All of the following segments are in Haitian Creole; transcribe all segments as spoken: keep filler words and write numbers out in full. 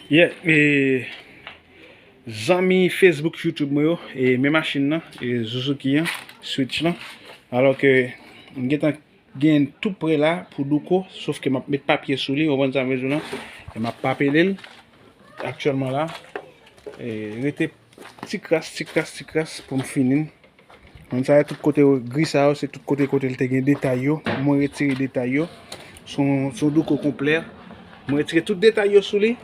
Yeah, e, zanmi Facebook, YouTube mwen yo, e, men machin nan, e, Suzuki an, Switch lan. Alò ke m gentan gen tou prè la pou Douko, sof ke m ap met papye sou li, ou konprann sa m vle di w lan, e m ap papele l aktyèlman la. E, rete ti kras, ti kras, ti kras pou m fini l. Moun sa yo, tout kote yo, gri sa yo, se tout kote, kote l te gen detay yo. Mwen retire detay yo. Se yon, se yon Douko konplè. Mwen retire tout detay yo sou li.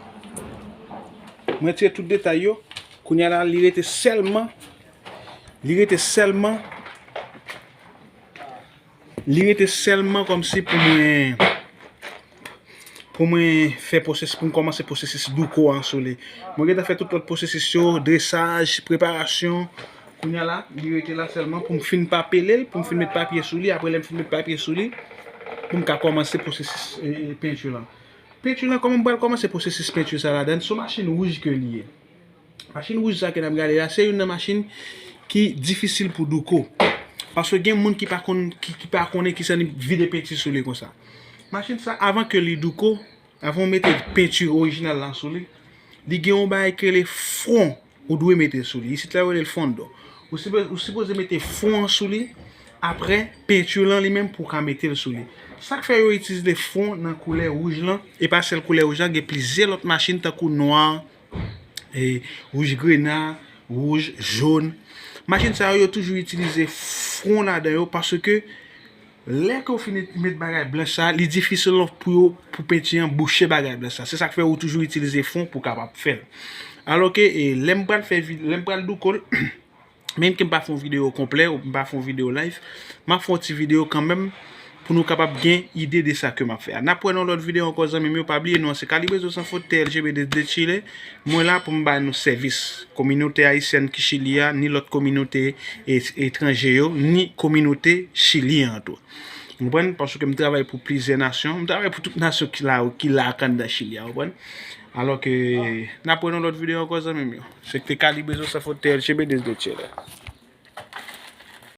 Mwen retire tout detay yo. Kounye a la, li rete sèlman, li rete sèlman, li rete sèlman kòmsi pou mwen, pou mwen fè pwosesis, pou m kòmanse pwosesis Douko an sou li. Mwen gentan fè tout lòt pwosesis yo, dresaj, preparasyon. Kounye a la, li rete la sèlman pou m fin papele l, pou m fin met papye sou li. Apre lè m fin met papye sou li, pou m ka kòmanse pwosesis, e, e, penti lan. Penti lan, kòman m pral kòmanse pwosesis penti sa ladan? Se yon machin wouj ke li ye. Machin wouj sa ke n ap gade la, se youn nan machin ki difisil pou Douko. Paske gen moun ki pa konn, ki, ki pa konnen kisa li vide penti sou li konsa. Machin sa, avan ke li Douko, avan w mete penti orijinal lan sou li, li gen yon bagay ki rele fwon ou dwe mete sou li. Isit la, yo rele l fondo. Ou sipo-, ou sipoze mete fwon an sou li, apre penti lan li menm pou w ka mete l sou li. Sa k fè yo itilize fwon nan koulè wouj lan, e pa sèl koulè wouj lan, gen plizyè lòt machin tankou nwa, e, wouj grena, wouj, jòn. Machin sa yo, yo toujou itilize fwon ladan yo paske lè ke w fin met bagay blanch sa, li difisil pou yo, pou penti an bouche bagay blanch sa. Se sa k fè yo toujou itilize fwon pou kapab fè l. Alò ke, e, lè m pral fè vi-, lè m pral Douko l, menm ke m pa fè yon videyo konplè, ou m pa fè yon videyo live, m ap fè yon ti videyo kanmenm pou nou kapab gen ide de sa ke m ap fè a. N ap wè nan lòt videyo ankò, zanmi m yo. Pa bliye, non an se Kalibre Zo San Fot, T L G B de, de Chile. Mwen la pou m ba nou sèvis. Kominote ayisyèn ki Chili a, ni lòt kominote e-, etranje yo, ni kominote Chili an tou. Ou konprann? Paske m travay pou plizyè nasyon. M travay pou tout nasyon ki la, ki la ak anndan Chili a, ou konprann? Alò ke, n ap wè nan lòt videyo ankò, zanmi m yo. Se te Kalibre Zo San Fot, T L G B de, de Chile.